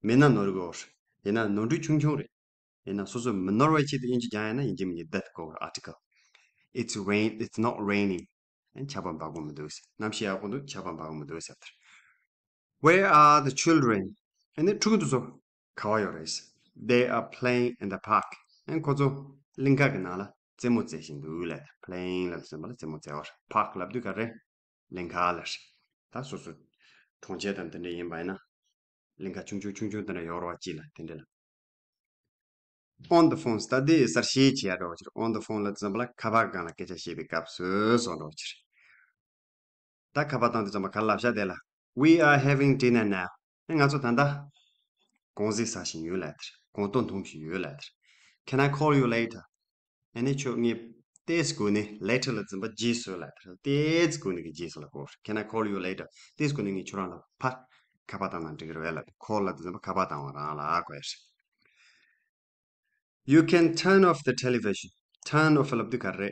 མེད་ན་ནོར་དགོས་རེད། ཡིན་ན་ནོར་འཁྲུལ་ཆུང་ཆུང་རེད། ཡིན་ན་སོ་སོས་མི་ནོར་བའི་ཆེད་དུ་དབྱིན་ཇི་སྦྱང་ཡ་ན་ཡིན་གཅིག་མིན་གཅིག་that དགོས་རེད། Article. It's rain, it's not raining. ཨེ་ཆར་པ་འབབ་གོ་མི་འདུག་ཟེར། གནམ་གཤིས་ཡག་པོ་འདུག་ཆར་པ་འབབ་གོ་མི་འདུག་ཟེར་བ་དང་། Where are the children? ཨ་ནི་ཕྲུ་གུ་དེ་ཚོ་ག་བ་ཡོད་རེད། They are playing in the park. ཨ་ནི་ཁོ་ཚོ་གླིང་ག་གི་ནང་ལ་རྩེད་མོ་རྩེ་བཞིན་འདུག་ལབ། Playing ལབ་ཟེར་བ་ལ་རྩེད་མོ་རྩེ་བ་རེད། Park ལབ་དུས་ག་རེ། གླིང་ག་ལ་རེད། ད་སོ་སོ་གྲོང་ཁྱེར་དང་དེ་འདྲ་ཡིན་པ་ཡིན་ན། གླིང་ག་ཆུང་ཆུང་ཆུང་ཆུང་དེ་འདྲ་ཡོད་རེད་བ། ཅི་ལ་དེ་འདྲ་ལ། On the phone. ད་དེ་གསལ་བཤད་བྱེད་ཡ་འདྲ་བོ་ཅིག On the phone ལབ་ཙམ་པ་ལ་ཁ་པར་སྒང་ལ་སྐད་ཆ་བཤད་པའི་སྐབས་སུ་སོང་འདྲ་བོ་ཅིག་ད་ཁ་པར་བཏང་དུས་ཙམ་པ་ག་ལབ་ཤག་དེ་ལ། We are having dinner now. ཨེ་ང་ཚོ་ད་ལྟ་དགོང་ཟས་ཟ་བཞིན་ཡོད་ལབ་དེར། དགོང་དོ་འཐུང་བཞིན་ཡོད་ལབ་དེར། Can I call you later? ཨ་ནི་ཁྱོད་ངས་ཏོག་ཙམ་སྒུག་ནས། Later ལབ་ཙམ་པ་རྗེས་སུ་ལབ་དེར། ཏོག་ཙམ་སྒུག་ནས་ཀྱི་རྗེས་སུ་ལ་གོ། Can I call you later? ཏོག་ཙམ་སྒུག་ནས་ངས་ཁྱོད་རང་ལ་ཕར་ཁ་པར་བཏང་ན་འགྲིག་གི་རེད་པས་ལབ། Call ལབ་དུས་ཙམ་པ་ཁ་པར་བཏང་བ་རང་ལ་གོ་ཡ་རེད། You can turn off the television. Turn off ལབ་དུས་ག་རེ།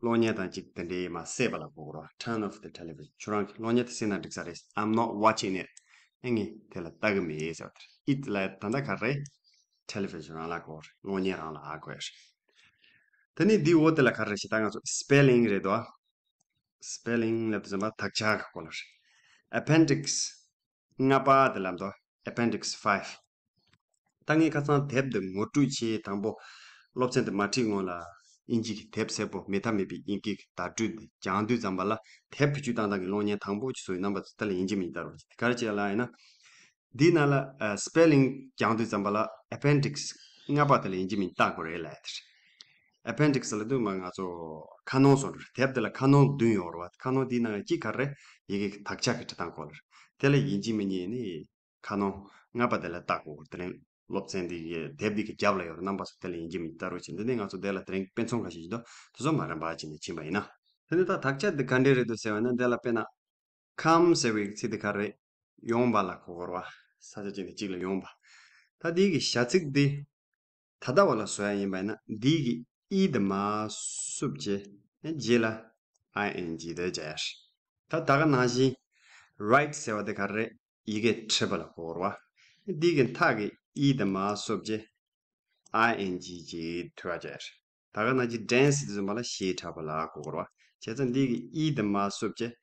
གློག་བརྙན་དང་གཅིག་དེ་འདྲའི་མ་བསད་པ་ལ་གོ་དགོས་རེད། Turn off the television. ཁྱོད་རང་གིས་གློག་བརྙན་དེ་བསད་ན་འགྲིག་ས་རེད། I'm not watching it. ཨེ་ངས་དེ་ལ་ལྟ་གི་མེད་ཟེར་བ་དེ་རེད། It ལབ་ད་ལྟ་ག་རེ། Television རང་ལ་གོ་རེད། གློག་བརྙན་རང་ལ་ཨ་གོ་ཡ་རེད། དེ་ནས་འདིའི་འོག་དེ་ལ་ག་རེ་ཞེ་ད་ང་ཚོ་spelling རེད་དོ། Spelling ལབ་དུས་ཙམ་པ་དག་ཆ་གི་སྐོར་ལ་རེད། Appendix ལྔ་པ་དེ་ལབ་དོ། Appendix five. ད་ངས་ཁ་སང་དེབ་འདི་ངོ་སྤྲོད་བྱས། དང་པོ་སློབ་ཚན་འདི་མ་ཁྲིད་སྔོན་ལ་དབྱིན་ཇི་གི་དེབ་གསལ་པོ། མེད་ཐབས་མེད་པའི་དབྱིན་སྐད་ཀྱི་བརྡ་སྤྲོད་འདི་སྦྱང་དུས་ཙམ་པ་ལ། དེབ་བེད་སྤྱོད་བཏང་སྟངས་ཀྱི་གློག་བརྙན་དང་པོ་ཅིག་བཟོ་བའི་རྣམ་པ་ཚོ་དེ་ལ་ཡིན་གཅིག་མིན་གཅིག་ལྟ་རོགས་བྱེད། ག་རེ་བྱེད་ལབ་ཡིན་ན། འདིའི་ནང་ལ་ཨ་spelling སྦྱང་དུས་ཙམ་པ་ལ་appendix ལྔ་པ་དེ་ལ་ཡིན་གཅིག་མིན་གཅིག་ལྟ་དགོས་རེད་ལབ་ཡ་དེ་རེད། Appendix ལབ་དུས་མ་ང་ཚོ་ཁ་ནང་སོང་རེད། དེབ་དེ་ལ་ཁ་ནང་བདུན་ཡོད་རེད་བ། ཁ་ནང་དེའི་ནང་གཅིག་ག་རེ། ཡི་གེ་གི་དག་ཆ་གི་འབྲི་སྟངས་སྐོར་ལ་རེད། དེ་ལ་ཡིན་གཅིག་མིན་གཉིས་ནི་ཁ་ནང་ལྔ་པ་དེ་ལ་ལྟ་དགོས། དེ་རིང་སློབ་ཚན་འདི་གི་དེབ་འདི་གི་རྒྱབ་ལ་ཡོད་རེད། རྣམ་པ་ཚོ་དེ་ལ་ཡིན་གཅིག་མིན་གཅིག་ལྟ་རོགས་བྱེད། འདི་ནས་ང་ཚོ་དེ་ལ་དེ་རིང་དཔེ་མཚོན་ཁ་ཤས་ཤིག་འདུག་དེ་ཚོ་མ་རན་པ་བྱས་ནས་ཕྱིན་པ་ཡིན་ན། དེ་ནས་ད་དག་ཆ་འདི་ག་འདྲས་རེད་འདུག་ཟེར་བ་ན། དེ་ལ་དཔེར་ན། Come ཟེར་བའི་ཚིག་དེ་ག་རེ། ཡོང་བ་ལ་གོ་དགོས་རེད་བ། ས་ཆ་གཅིག་ནས་གཅིག་ལ་ཡོང་བ། ད་དེའི་གི་བྱ་ཚིག་དེ་ད་ལྟ་བ་ལ་བཟོ་ཡ་ཡིན་པ་ཡིན་ན། འདིའི་གི་ཨི་དེ་མར་བསུབས་བྱས། རྗེས་ལ་ཨའི་ཨེན་ཇི་དེ་སྦྱར་ཡ་རེད། ད་ད་ག་ནང་བཞིན་write ཟེར་བ་དེ་ག་རེ། ཡི་གེ་འབྲི་བ་ལ་གོ་དགོས་རེད་བ། འདི་གི་མཐའ་གི་ཨི་དེ་མར་བསུབས་བྱས་ཨའི་ཨེན་ཇི་ཅིག་ཐོན་པ་བྱས། ད་ག་ནང་བཞིན་ཌན་སི་དེ་ཚོ་མར་ལ་ཤེས་འཁྲབ་པ་ལ་གོ་དགོས་རེད་བ། བྱས་ཙང་འདི་གི་ཨི་དེ་མར་བསུབས་བྱས་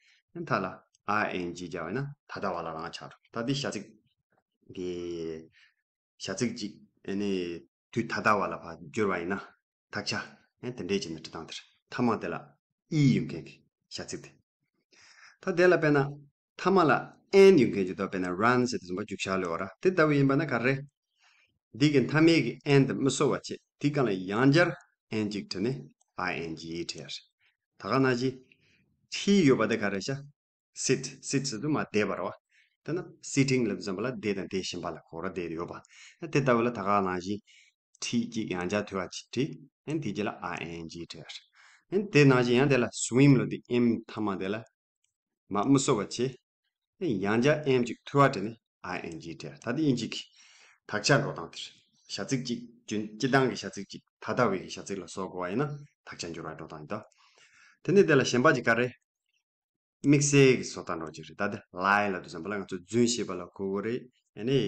མཐའ་ལ་ཨའི་ཨེན་ཇི་སྦྱར་བ་ཡིན་ན་ད་ལྟ་བ་ལ་རང་ཆགས་འགྲོ། ད་འདི་བྱ་ཚིག་གི་བྱ་ཚིག་ཅིག་ཨ་ནི་དུས་ད་ལྟ་བ་ལ་ཕར་བསྒྱུར་བ་ཡིན་ན་དག་ཆ་ཨ་དེ་འདྲས་བྱས་ནས་འབྲི་སྟངས་དེར་མཐའ་མ་དེ་ལ་ཨི་ཡོད་མཁན་གྱི་བྱ་ཚིག་དེ། ད་དེ་ལ་དཔེར་ན་མཐའ་མ་ལ་ཨེན་ཡོད་མཁན་ཅིག་འདུག་དཔེར་ན་རན་ཟེར་དུས་ཙམ་པ་རྒྱུག་ཤར་ལོས་པ་ར། དེ་ལྟ་བུ་ཡིན་པ་ན་ག་རེ། འདི་གི་མཐའ་མའི་གི་ཨེན་དེ་མི་བསུབ་པ་བྱས་དེའི་སྒང་ལ་ཡང་བསྐྱར་ཨེན་ཅིག་བྲིས་ནས་ཨའི་ཨེན་ཇི་བྲིས་ཡ་རེད། ད་ག་ནང་བཞིན་ཊི་ཡོད་པ་དེ་ག་རེ་བྱ། སིཊ། སིཊ་ཟེར་དུས་མར་བསྡད་པ་རེད་བ། དེ་ན་སི་ཊིང་ལབ་ཙམ་པ་ལ་བསྡད་དང་དེ་བཞིན་པ་ལ་གོ་ར་བསྡད་ཡོད་པ། དེ་ལྟ་བུ་ལ་ད་ག་ནང་བཞིན་ཊི་གཅིག་ཡང་བསྐྱར་ཐོན་པ་ཅིག་བྲིས། ཨེན་དེ་རྗེས་ལ་ཨའི་ཨེན་ཇི་བྲིས་ཡ་རེད། ཨེན་དེ་ནང་བཞིན་ཡང་དེ་ལ་སུ་ཝིམ་ལབ་དུས་ཨེམ་མཐའ་མ་དེ་ལ་མར་མི་བསུབ་པ་བྱས། ཨེན་ཡང་བསྐྱར་ཨེམ་ཅིག་ཐོན་པ་བྲིས་ནས་ཨའི་ཨེན་ཇི་བྲིས་ཡ་རེད། ད་དེ་དབྱིན་ཇི་གི་དག་ཆ་འགྲོ་སྟངས་དེ་རེད། བྱ་ཚིག་ཅིག་རྒྱུན་སྤྱིར་བཏང་གི་བྱ་ཚིག་ཅིག་ད་ལྟ་བའི་གི་བྱ་ཚིག་ལ་བཟོ་དགོས་པ་ཡིན་ན་དག་ཆ་འགྱུར་བ་འགྲོ་སྟངས་ཡིན་ད། དེ་ནས་དེ་ལ་གཞན་པ་ཅིག་ག་རེ། དམིགས་བསལ་གྱི་བཟོ་ལྟ་འདྲ་ཅིག་རེད། ད་དེ་ལའི་ལབ་དུས་ཙམ་པ་ལ་ང་ཚོ་རྫུན་བཤད་པ་ལ་གོ་གི་རེད། ཨ་ནི་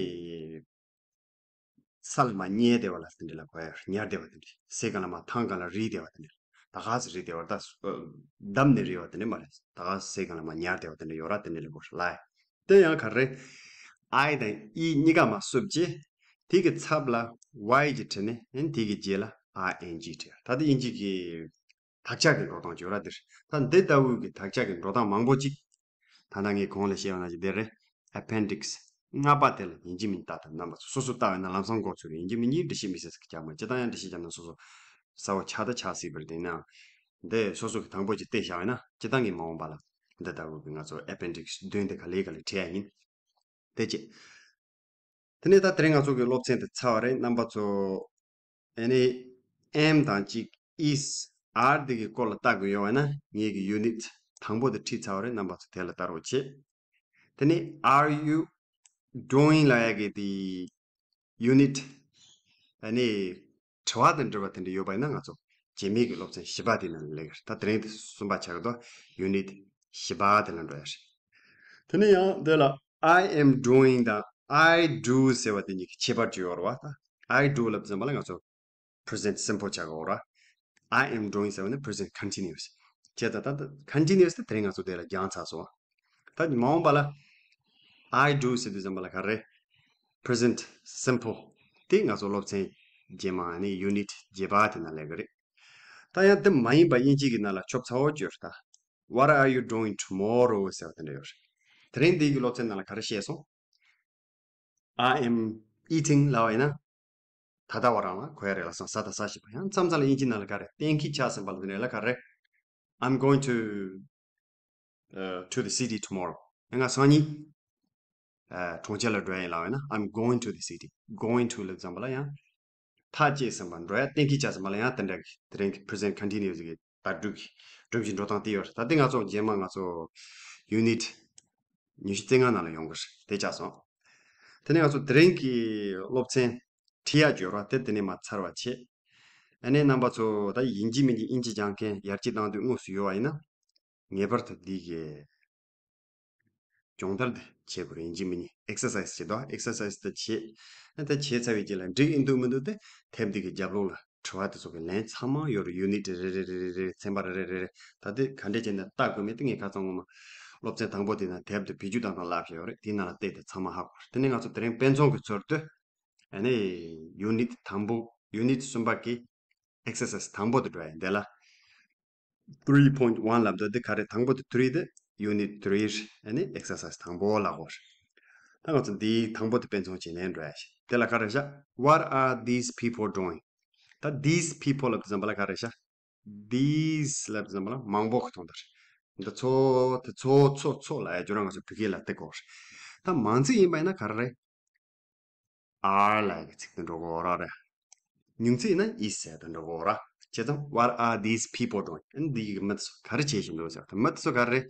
ས་ལ་མར་བསྙལ་བསྡད་པ་ལ་དེ་འདྲ་ལ་གོ་ཡ་རེད། ཉལ་བསྡད་པ་དེ་འདྲ། སའི་སྒང་ལ་མར་ཐང་སྒང་ལ་རིལ་བསྡད་པ་དེ་འདྲ། ད་ག་ཚོད་རིལ་བསྡད་པ་རེད། ད་བསྡམས་ནས་རིལ་བ་དེ་འདྲ་མ་རེད། ད་ག་ཚོད་སའི་སྒང་ལ་མར་ཉལ་བསྡད་པ་དེ་འདྲ་ཡོད་ར། དེ་འདྲ་ལ་གོ་རེད་ལའི། དེ་ཡང་ག་རེ། ཨའི་དང་ཨི་གཉིས་ཀ་མར་བསུབས་བྱས། དེ་གི་ཚབ་ལ་ཝའི་ཅིག་བྲིས་ནས་ཨ་ནི་དེ་གི་རྗེས་ལ་ཨའི་ཨེན་ཇི་བྲིས་ཡ། ད་དེ་དབྱིན་ཇི་གི་དག་ཆ་གི་འགྲོ་སྟངས་ཅིག་ཡོད་ར་དེ་རེད། ད་འདི་ལྟ་བུའི་གི་དག་ཆ་གི་འགྲོ་སྟངས་མང་པོ་ཅིག་ད་ལྟ་ངས་གོང་ལ་བཤད་པ་ནང་བཞིན་དེ་རེད། ཨེ་པེན་ཌིག་སི་ལྔ་པ་དེ་ལ་ཡིན་གཅིག་མིན་གཅིག་ལྟ་དང་རྣམ་པ་ཚོ་སོ་སོ་ལྟ་བས་ན་ལམ་སང་མགོ་ཚོས་རེད། ཡིན་གཅིག་མིན་གཅིག་འབྲི་ཤེས་མི་ཤེས་ཟེར་གི་ཅག་མ་སྤྱིར་བཏང་ཡང་འབྲི་ཤེས་ཀྱང་ན་སོ་སོ་གསལ་བོ་ཆགས་ད་ཆགས་སྲིད་པ་རེད། དེ་ཡིན་ནའང་འདི་སོ་སོ་གི་དང་པོ་ཅིག་བལྟས་བཞག་པས་ན་སྤྱིར་བཏང་གི་མ་འོངས་པ་ལ་འདི་ལྟ་བུ་གི་ང་ཚོ་ཨེ་པེན་ཌིག་སི་བདུན་དེ་ག་ལེ་ག་ལེ་བྲིས་ཡ་ཡིན། དེ་བྱས། དེ་ནས་ད་དེ་རིང་ང་ཚོ་གི་སློབ་ཚན་དེ་ཚར་བ་རེད། རྣམ་པ་ཚོ་ཨ་ནི་ཨེམ་དང་གཅིག་ཨིས་ཨར་འདི་གི་སྐོར་ལ་ལྟ་དགོས་ཡོད་པ་ན་ངེད་ཀྱི་ཡུ་ནིཊ་དང་པོ་དེ་ཁྲིད་ཚར་བ་རེད། རྣམ་པ་ཚོ་དེ་ལ་ལྟ་རོགས་བྱེད། དེ་ནས་Are you doing ལབ་ཡ་གི་དེ་ཡུ་ནིཊ་ཨ་ནི་དྲི་བ་དང་འབྲེལ་བ་དེ་འདྲ་ཡོད་པ་ཡིན་ན་ང་ཚོ་རྗེས་མའི་གི་སློབ་ཚན་བཞི་པ་དེ་ནང་ལ་སླེབས་ཀྱི་རེད། ད་དེ་རིང་དེ་གསུམ་པ་ཆགས་ཀྱི་འདུག་ཡུ་ནིཊ་བཞི་པ་དེ་ལ་འགྲོ་ཡ་རེད། དེ་ནས་ཡང་འདི་ལ་I am doing དང་I do ཟེར་བ་དེ་གཉིས་ཀྱི་ཁྱད་པར་ཅིག་ཡོད་རེད་བ། ད་I do ལབ་ཙམ་པ་ལ་ང་ཚོ་present simple ཆགས་ཀྱི་ཡོད་རེད། I am doing ཟེར་བ་ནི་present continuous བྱས་ཙང་ད་ད་continuous དེ་དེ་རིང་ང་ཚོ་དེ་ལ་སྦྱངས་ཚར་སོང་བ། ད་མ་འོངས་པ་ལ་I do ཟེར་དུས་ཙམ་པ་ལ་ག་རེ། present simple དེ་ང་ཚོ་སློབ་ཚན་རྗེས་མ་ནི་ཡུ་ནིཊ་བརྒྱད་པ་དེ་ནང་སླེབས་ཀྱི་རེད། ད་ཡང་དེ་མ་ཡིན་པ་དབྱིན་ཇི་གི་ནང་ལ་ཆོབ་ཚ་བོ་ཅིག་ཡོད་རེད་ད། What are you doing tomorrow ཟེར་བ་དེ་འདྲ་ཡོད་རེད། དེ་རིང་འདི་གི་སློབ་ཚན་ནང་ལ་ག་རེ་བཤད་སོང་། I am eating ལབ་པ་ཡིན་ན། ད་ལྟ་བ་རང་ལ་གོ་ཡ་རེད། ལམ་སང་ཟ་དང་ཟ་བཞིན་པ། ཡང་མཚམས་མཚམས་ལ་དབྱིན་ཇི་ནང་ལ་ག་རེ། གཏན་འཁེལ་ཆགས་ཟིན་པ་ལ་དེ་འདྲ་ལ་ག་རེ། I'm going to uh, to the city tomorrow. ང་སང་ཉིན་ཨ་གྲོང་ཁྱེར་ལ་འགྲོ་ཡ་ཡིན་ལབ་པ་ཡིན་ན། I'm going to the city. Going to ལབ་ཙམ་པ་ལ་ཡང་ཐག་བཅད་ཟིན་པ། འགྲོ་ཡ་གཏན་འཁེལ་བྱས་ཟིན་པ་ལ་ཡང་དེ་འདྲ་གི་དེ་རིང་གི་present continuous གི་བརྡ་སྤྲོད་ཀྱི་སྒྲོམ་གཞི་འགྲོ་སྟངས་དེ་ཡོད་རེད། ད་ལྟ་ང་ཚོ་རྗེས་མ་ང་ཚོ་unit ཉི་ཤུ་རྩ་ལྔ་ནང་ལ་ཡོང་གི་རེད། དེ་ཆགས་སོང་། དེ་ནས་ང་ཚོ་དེ་རིང་གི་སློབ་ཚན་ཁྲིད་ཡ་ཅིག་ཡོད་རེད་བ། དེ་དེ་ནས་མར་ཚར་བ་བྱེད། ཨ་ནི་རྣམ་པ་ཚོ་ད་ཡིན་གཅིག་མིན་གཅིག་དབྱིན་ཇི་སྦྱང་མཁན་ཡར་རྒྱས་གཏང་འདོད་དངོས་སུ་ཡོད་པ་ཡིན་ན། ངེས་པར་དུ་འདི་གི་སྦྱོང་བརྡར་འདི་བྱེད་དགོས་རེད། ཡིན་གཅིག་མིན་གཉིས་exercise བྱེད་དོ། exercise འདི་བྱེད། ཨ་ད་བྱས་ཚར་བའི་རྗེས་ལ་འགྲིག་ཨེ་འདུག་མི་འདུག་དེ་དེབ་འདི་གི་རྒྱབ་ལོགས་ལ་དྲི་བ་དེ་ཚོ་གི་ལན་ཚང་མ་ཡོད་རེད། unit རེ་རེ་རེ་རེ་རེ། ཚན་པ་རེ་རེ་རེ་རེ། ད་དེ་ག་འདྲས་བྱས་ནས་ལྟ་དགོས་མེད་དེ་ངས་ཁ་སང་སྔོན་མ་སློབ་ཚན་དང་པོ་དེ་ནང་དེབ་དེ་བེད་སྤྱོད་བཏང་སྟངས་བསླབས་བཞག་ཡོད་རེད། དེ་ནང་ལ་བལྟས་ཏེ་ཚང་མ་ཧ་གོ་རེད། དེ་ནས་ང་ཚོ་དེ་རིང་དཔེ་མཚོན་གྱི་ཚུལ་དུ་ཨ་ནི་unit དང་པོ་unit གསུམ་པ་གི་exercise དང་པོ་དེ་འགྲོ་ཡ་ཡིན། དེ་ལ་three point one ལབ་འདུག་དེ་ག་རེ། དང་པོ་དེ་three དེ་unit three རེད། ཨ་ནི་exercise དང་པོ་ལབ་དགོས་རེད། ད་ང་ཚོ་འདིའི་དང་པོ་དེ་དཔེ་མཚོན་བྱས་ནས་འགྲོ་ཡ་ཞིག་དེ་ལ་ག་རེ་བཞག What are these people doing? ད་these people ལབ་དུས་ཙམ་པ་ལ་ག་རེ་བཞག These ལབ་དུས་ཙམ་པ་ལ་མང་པོ་གི་དོན་དག་རེད། འདི་ཚོ་དེ་ཚོ་ཚོ་ཚོ་ལབ་ཡ་ཁྱོད་རང་ང་ཚོ་བོད་སྐད་ལ་དེ་དགོས་རེད། ད་མང་ཚིག་ཡིན་པ་ཡིན་ན་ག་རེ་རེད། are ལབ་ཡ་གི་ཚིག་དེ་འགྲོ་གི་ཡོད་རེད། ཉུང་ཚིག་ཡིན་ན་is ཟེར་དེ་འགྲོ་གི་ཡོད་རེད། བྱས་ཙང་What are these people doing? ཨ་ནི་འདི་གི་མི་དེ་ཚོ་ག་རེ་བྱེད་བཞིན་འདུག་ཟེར་བ་དེ། མི་དེ་ཚོ་ག་རེ་རེད།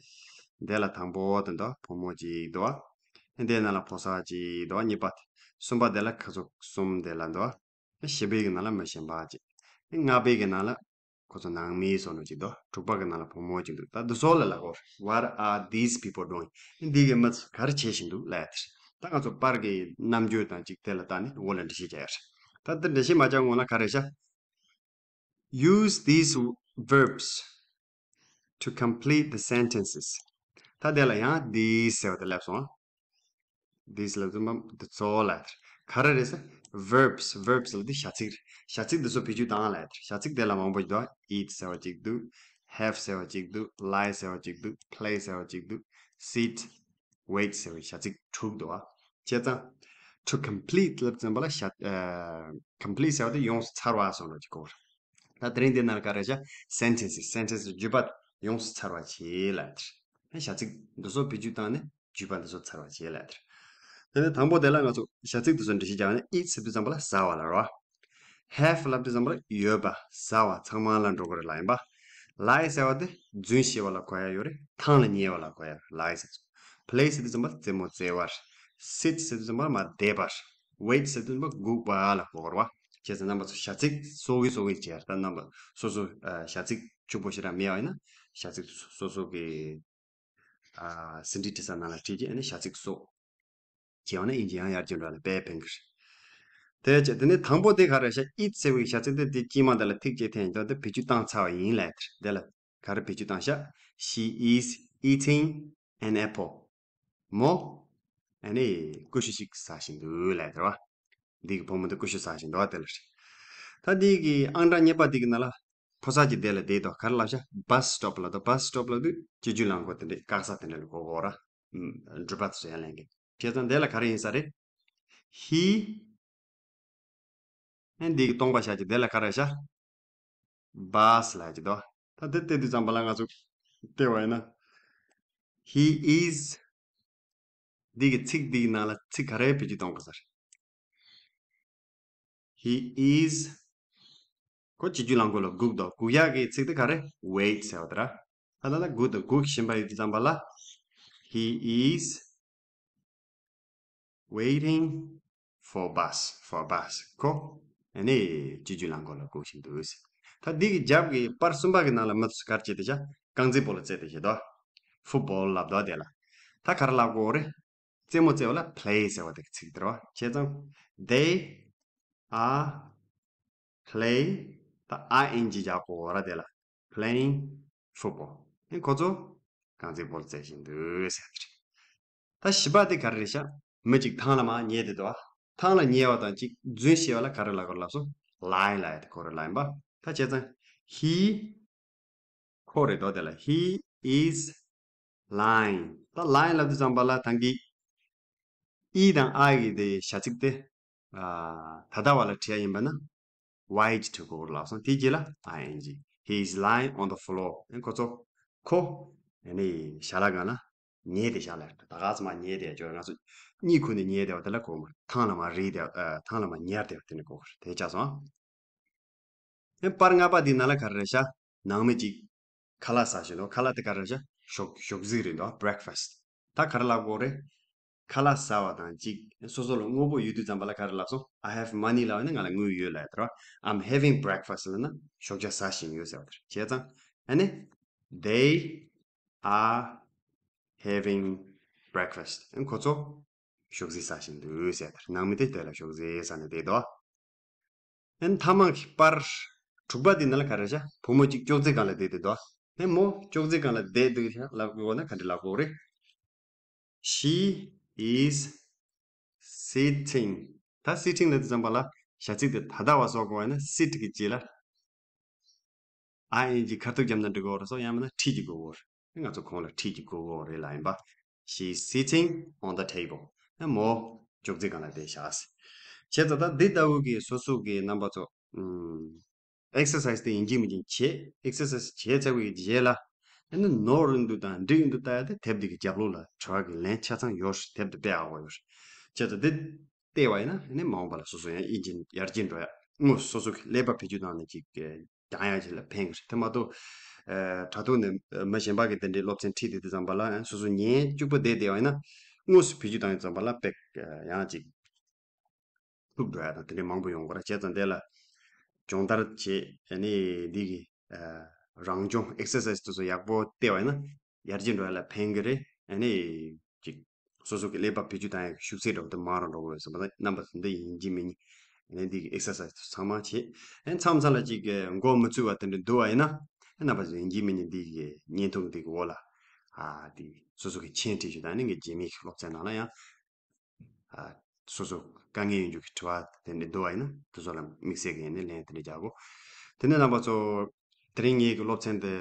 འདི་ལ་དང་པོ་དེ་འདུག་བུ་མོ་གཅིག་འདུག་ཨ་ནི་འདི་ནང་ལ་ཕོ་གསར་གཅིག་འདུག་གཉིས་པ་དེ། གསུམ་པ་དེ་ལ་ཁ་ཚོ་གསུམ་དེ་ལ་འདུག་བཞི་པའི་གི་ནང་ལ་མི་གཞན་པ་གཅིག་ཨ་ནི་ལྔ་པའི་གི་ནང་ལ་ཁོ་ཚོ་ནང་མི་བཟོ་ནོ་གཅིག་འདུག་དྲུག་པ་གི་ནང་ལ་བུ་མོ་གཅིག་འདུག་ད་འདི་ཚོ་ལ་ལབ་དགོས་རེད། What are these people doing? ཨ་ནི་འདི་གི་མི་ཚོ་ག་རེ་བྱེད་བཞིན་འདུག་ལབ་ཡ་དེ་རེད། ད་ང་ཚོ་པར་གྱི་རྣམ་འགྱུར་དང་གཅིག་དེ་ལ་བལྟས་ནས་འོག་ལ་འགྲེལ་བཤད་རྒྱག་ཡ་རེད། ད་དེ་འགྲེལ་བཤད་མ་རྒྱག་སྔོན་ལ་ག་རེ་བྱ། Use these verbs to complete the sentences. ད་དེ་ལ་ཡང་these ཟེར་བ་དེ་སླེབས་སོང་ཨ། These ལབ་དུས་ཙམ་པ་འདི་ཚོ་ལབ་ཡ་དེ་རེད། ག་རེ་རེད་ཟེར། verbs, verbs ལབ་དུས་བྱ་ཚིག་རེད། བྱ་ཚིག་འདི་ཚོ་བེད་སྤྱོད་བཏང་ལབ་ཡ་དེ་རེད། བྱ་ཚིག་དེ་ལ་མང་པོ་ཞིག་འདུག eat ཟེར་བ་གཅིག་འདུག have ཟེར་བ་གཅིག་འདུག lie ཟེར་བ་གཅིག་འདུག play ཟེར་བ་གཅིག་འདུག sit, wait ཟེར་བའི་བྱ་ཚིག་དྲུག་འདུག་བ། བྱས་ཙང་to complete ལབ་ཙམ་པ་ལ་བྱ་ཨ། complete ཟེར་བ་དེ་ཡོངས་སུ་ཚར་བ་སོང་ལ་གཅིག་གོ་བར། ད་དེ་རིང་འདི་ནང་ལ་ག་རེ་བྱ། sentences, sentences བརྗོད་པ་ཡོངས་སུ་ཚར་བ་བྱེད་ལབ་དེ་རེད། བྱ་ཚིག་འདི་ཚོ་བེད་སྤྱོད་བཏང་ནས་བརྗོད་པ་འདི་ཚོ་ཚར་བ་བྱེད་ལབ་དེ་རེད། དེ་ནས་དང་པོ་དེ་ལ་ང་ཚོ་བྱ་ཚིག་འདི་ཚོ་འགྲེལ་བཤད་རྒྱག་ནས་eat ཟེར་དུས་ཙམ་པ་ལ་ཟ་བ་ལ་རེད་བ། have ལབ་དུས་ཙམ་པ་ལ་ཡོད་པ་ཟ་བ་ཚང་མ་ལ་འགྲོ་གི་རེད་ལབ་ཡིན་པ། lie ཟེར་བ་དེ་རྫུན་བཤད་པ་ལ་གོ་ཡ་ཡོད་རེད། ཐང་ལ་ཉལ་བ་ལ་གོ་ཡ་ཡོད་རེད། lie ཟེར་ཚོ། play ཟེར་དུས་ཙམ་པ་ལ་རྩེད་མོ་རྩེ་བ་རེད། sit ཟེར་དུས་ཙམ་པ་ལ་མར་བསྡད་པ་རེད། wait ཟེར་དུས་ཙམ་པ་སྒུག་པ་ལ་གོ་གི་རེད་བ། བྱས་ཙང་རྣམ་པ་ཚོ་བྱ་ཚིག་སོ་གི་སོ་གི་བྱས་ད་རྣམ་པ་སོ་སོ་ཨ། བྱ་ཚིག་ཕྱུག་པོ་ཞེ་དྲག་མེད་པ་ཡིན་ན་བྱ་ཚིག་སོ་སོ་གི་ཨ། ཟིན་བྲིས་བྲིས་ས་ནང་ལ་བྲིས་རྗེས་ཨ་ནི་བྱ་ཚིག་སོགས་བྱས་པ་ན་དབྱིན་ཇི་ཡང་ཡར་རྒྱས་འགྲོ་ལ་དཔེ་ཕན་གི་རེད། དེ་བྱས་དེ་ནས་དང་པོ་དེ་ག་རེ་བྱ། eat ཟེར་བའི་བྱ་ཚིག་དེ་དེ་དཀྱིལ་མ་དེ་ལ་ཐིག་ཅིག་འཐེན་ཡིན་དོ་དེ་བེད་སྤྱོད་བཏང་ཚར་བ་ཡིན་ལབ་དེ་རེད། དེ་ལ་ག་རེ་བེད་སྤྱོད་བཏང་བྱ། She is eating an apple. མོ་ཨ་ནི་ཀུ་ཤུ་ཞིག་ཟ་བཞིན་འདུག་ལབ་དེ་རེད་བ། འདི་གི་བུ་མོ་འདི་ཀུ་ཤུ་ཟ་བཞིན་འདུག་དེ་ལ་རེད། ད་འདི་གི་ཨང་གྲངས་གཉིས་པ་འདི་གི་ནང་ལ་ཕོ་གསར་གྱི་སྡེ་ལ་བསྡད་དོ་ག་རེ་ལབ་བྱ། bus stop ལ་དོ་bus stop ལ་དུས་སྤྱི་སྤྱོད་རླངས་འཁོར་དེ་འདྲས་བཀག་ས་དེ་འདྲ་ལ་གོ་གོ་ར། འགྲུལ་པ་དེ་ཚོ་ཡར་ལེན་གི། བྱས་ཙང་འདི་ལ་ག་རེ་ཡིན་ས་རེད། He ཨན་འདི་གི་སྟོང་པ་བཞག་གི་འདི་ལ་ག་རེ་བྱ། bus ལབ་ཀྱི་འདུག་ད་འདི་བལྟས་དུས་ཙམ་པ་ལ་ང་ཚོ་བལྟས་པ་ཡིན་ན། He is འདི་གི་ཚིག་འདི་གི་ནང་ལ་ཚིག་ག་རེ་བེད་སྤྱོད་གཏོང་དགོས་ས་རེད། He is ཁོ་སྤྱི་སྤྱོད་རླངས་འཁོར་ལ་སྒུག་འདུག་སྒུག་ཡག་གི་ཚིག་དེ་ག་རེ། wait ཟེར་བ་དེ་ར། ད་ད་ལྟ་སྒུག་འདུག་སྒུག་བཞིན་པ་ཡིན་དུས་ཙམ་པ་ལ། He is waiting for bus, for bus. ཁོ་ཨ་ནི་སྤྱི་སྤྱོད་རླངས་འཁོར་ལ་སྒུག་བཞིན་འདུག་ད་འདི་གི་རྒྱབ་ཀྱི་པར་གསུམ་པ་གི་ནང་ལ་མི་ཚོས་ག་རེ་བྱེད་དེ་བྱ། རྐང་རྩེད་སྤོ་ལོ་རྩེད་དེ་བྱེད་དོ། ཕུཊ་བོལ་ལབ་དོ་དེ་ལ། ད་ག་རེ་ལབ་དགོས་རེད། རྩེད་མོ་རྩེ་བ་ལ་play ཟེར་བ་དེ་གི་ཚིག་དེ་རེད་བ། བྱས་ཙང་། They are play ད་ing རྒྱག་དགོས་ར་དེ་ལ། playing football. ཨེ་ཁོ་ཚོ་རྐང་རྩེད་སྤོ་ལོ་རྩེད་བཞིན་འདུག་ཟེར་དེ་རེད། ད་བཞི་པ་དེ་ག་རེ་རེད་ཤག་མི་གཅིག་ཐང་ལ་མར་ཉལ་བསྡད་འདུག་བ། ཐང་ལ་ཉལ་བ་དང་གཅིག་རྫུན་བཤད་པ་ལ་ག་རེ་ལབ་དགོས་ལབ་སོང་། lie ལབ་ཡ་དེ་ཁོ་རང་ལབ་ཡིན་པ། ད་བྱས་ཙང་he ཁོ་རེད་དོ་དེ་ལ། He is lying. ད་lying ལབ་དུས་ཙམ་པ་ལ་ད་གི་ཨི་དང་ཨའི་གི་དེ་བྱ་ཚིག་དེ་ཨ་ད་ལྟ་བ་ལ་བྲིས་ཡ་ཡིན་པ་ན་ཝའི་ཅི་འབྲི་དགོས་ལབ་སོང་། དེ་རྗེས་ལ་ing. He is lying on the floor. ཨེ་ཁོ་ཚོ་ཁོ་ཨ་ནི་ཞལ་ལག་སྒང་ལ་ཉལ་ཏེ་བཞག་ལ། ད་ག་ཚོད་མ་ཉལ་ཏེ་ཡ་ཅོ་ང་ཚོ་གཉིད་ཁུག་ནས་ཉལ་ཏེ་བ་དེ་ལ་གོ་མ། ཐང་ལ་མ་རེད་དེ་ཨ་ཐང་ལ་མ་ཉལ་ཏེ་བ་དེ་ནི་གོ་གར་དེ་ཆགས་སོང་། ཨེ་པར་ལྔ་པ་འདི་ནང་ལ་ག་རེ་རེད་ཤག་ནང་མི་གཅིག་ཁ་ལག་ཟ་བཞིན་འདུག་ཁ་ལག་དེ་ག་རེ་རེད་ཤག་ཞོགས་ཞོགས་ཟིག་རེད་འདུག breakfast. ད་ག་རེ་ལབ་དགོས་རེད། ཁ་ལག་ཟ་བ་དང་གཅིག་སོ་སོ་ལ་དངོས་པོ་ཡོད་དུས་ཙམ་པ་ལ་ག་རེ་ལབ་སོང་། I have money ལབ་ན་ང་ལ་དངུལ་ཡོད་ལབ་ཡ་དེ་ར། I'm having breakfast ལབ་ན་ཞོགས་ཇ་ཟ་བཞིན་ཡོད་ཟེར་བ་དེ་རེད། བྱས་ཙང་ཨ་ནི། They are having breakfast. ཨ་ཁོ་ཚོ་ཞོགས་ཟས་ཟ་བཞིན་འདུག་ཟེར་དེར། ནང་མི་དེ་དེ་ལ་ཞོགས་ཟས་ཟ་ནས་བསྡད་འདུག་ཨན་ཐ་མ་གི་པར་དྲུག་པ་དེ་ནང་ལ་ག་རེ་བྱ། བུ་མོ་གཅིག་ཅོག་ཙེ་སྒང་ལ་བསྡད་དེ་འདུག་ཨན་མོ་ཅོག་ཙེ་སྒང་ལ་བསྡད་འདུག་ལབ་དགོས་ན་ག་འདྲ་ལབ་དགོས་རེད། She is sitting. ད་sitting ལབ་དུས་ཙམ་པ་ལ་བྱ་ཚིག་དེ་ད་ལྟ་བ་བཟོ་དགོས་པ་ཡིན་ན་sit གི་རྗེས་ལ་ing ཁ་ཐུག་བརྒྱབ་ན་འགྲིག་གི་རེད་སོ། ཡང་མིན་ན་ཁྲིད་ཀྱི་དགོས་གོ་རེད། ང་ཚོ་ཁོང་ལ་ཁྲིད་ཀྱི་དགོས་གོ་རེད་ལབ་ཡིན་པ། She is sitting on the table. ཨ་མོ་ཅོག་ཙེ་སྒང་ལ་བསྡད་ཤག་བྱས་ཙང་ད་འདི་ལྟ་བུ་གི་སོ་སོ་གི་རྣམ་པ་ཚོ་exercise དེ་ཡིན་གཅིག་མིན་གཅིག་བྱེད། exercise བྱས་ཚར་བའི་རྗེས་ལ་ཨ་ནི་ནོར་ཡོད་འདུག་དང་འགྲིག་ཡོད་འདུག་ལྟ་ཡ་དེ་དེབ་འདི་གི་རྒྱབ་ལོགས་ལ་དྲི་བ་གི་ལན་ཆ་ཚང་ཡོད་རེད། དེབ་འདི་དཔེ་ཡག་པོ་ཡོད་རེད། བྱས་ཙང་འདི་བལྟས་པ་ཡིན་ན་ཨ་ནི་མ་འོངས་པ་ལ་སོ་སོ་ཡང་ཨིན་ཇི་ཡར་རྒྱས་འགྲོ་ཡ་དངོས་སུ་སོ་སོ་གི་ཀླད་པ་བེད་སྤྱོད་བཏང་ནས་ཅིག་སྦྱང་ཡ་ཅིག་ལ་ཕན་གི་རེད། དེ་མ་གཏོགས་དྲ་ཐོག་ནས་མི་གཞན་པ་གི་དེ་འདྲའི་སློབ་ཚན་ཁྲིད་དེ་དུས་ཙམ་པ་ལ་སོ་སོ་ཉན་སྐྱུག་པ་བསྡད་བསྡད་པ་ཡིན་ན་དངོས་སུ་བེད་སྤྱོད་བཏང་ཡོང་ཙམ་པ་ལ་དཔེ་ཡང་ཅིག་ཐུག་འགྲོ་ཡ་དང་དེ་འདྲའི་མང་པོ་ཡོང་གི་རེད། བྱས་ཙང་དེ་ལ་སྦྱོང་བརྡར་བྱེད་ཨ་ནི་འདི་གི་རང་སྦྱོང་exercise དེ་ཚོ་ཡག་པོ་བལྟས་པ་ཡིན་ན་ཡར་རྒྱས་འགྲོ་ཡ་ལ་ཕན་གི་རེད། ཨ་ནི་ཅིག་ སོ་སོ་གི་ཀླད་པ་བེད་སྤྱོད་བཏང་ཡག་གི་ཤུགས་ཚད་འདྲ་བོ་དེ་མང་རུ་འགྲོ་གི་རེད་བསམ་པ་དང་། རྣམ་པ་ཚོ་འདི་ཡིན་གཅིག་མིན་གཉིས་ཨ་ནི་འདི་གི་ཨེག་སར་སའི་ཛི་ཚང་མ་བྱེད། ཨ་ནི་མཚམས་མཚམས་ལ་ཅིག་གི་མགོ་མི་ཚོས་པ་དེ་འདྲ་འདུག་པ་ཡིན་ན། ཨ་ནི་རྣམ་པ་ཚོ་ཡིན་གཅིག་མིན་གཉིས་འདི་གི་བརྙན་ཐུང་འདི་གི་འོག་ལ་ཨ་འདི་སོ་སོ་གི་མཆན་བྲིས་བྱས། ད་ནི་ངའི་རྗེས་མའི་གི་སློབ་ཚན་ནང་ལ་ཡང་ཨ་སོ་སོ་དཀའ་ངལ་ཡོང་རྒྱུ་གི་དྲི་བ་དེ་འདྲ་འདུག་པ་ཡིན་ན། དེ་ཚོ་ལ་དམིགས་བསལ་གི་ཡིན་ནའི་ལན་དེ་འདྲ་རྒྱག་གོ། དེ་ནས་རྣམ་པ་ཚོ་དེ་རིང་ངའི་གི་སློབ་ཚན་དེ་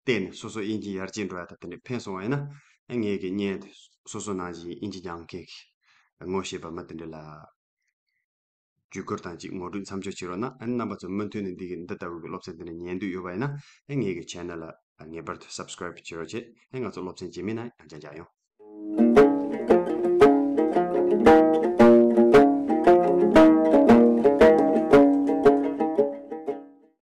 བལྟས་ནས་སོ་སོ་དབྱིན་ཇི་ཡར་རྒྱས་འགྲོ་ཡ་ད་དེ་འདྲ་ཕན་སོང་བ་ཡིན་ན། ཨ་ངའི་གི་བརྙན་དེ་སོ་སོ་ནང་བཞིན་དབྱིན་ཇི་སྦྱང་མཁན་གི་ངོ་ཤེས་པ་མི་དེ་འདྲ་ལ་བརྒྱུད་བསྐུར་དང་གཅིག་ངོ་སྤྲོད་མཚམས་འཇོག་བྱེད་རོགས་གནང་། ཨ་ནི་རྣམ་པ་ཚོ་མུ་མཐུད་ནས་འདི་གི་འདི་ལྟ་བུ་གི་སློབ་ཚན་དེ་འདྲ་ཉན་འདོད་ཡོད་པ་ཡིན་ན། ཨ་ངའི་གི་ཆེ་ནལ་ལ་ངེས་པར་དུ་སབ་སི་ཀ་རེབ་བྱེད་རོགས་བྱེད། ཨ་ང་ཚོ་སློབ་ཚན་རྗེས་མའི་ནང་ཡང་བསྐྱར་མཇལ་ཡོང་།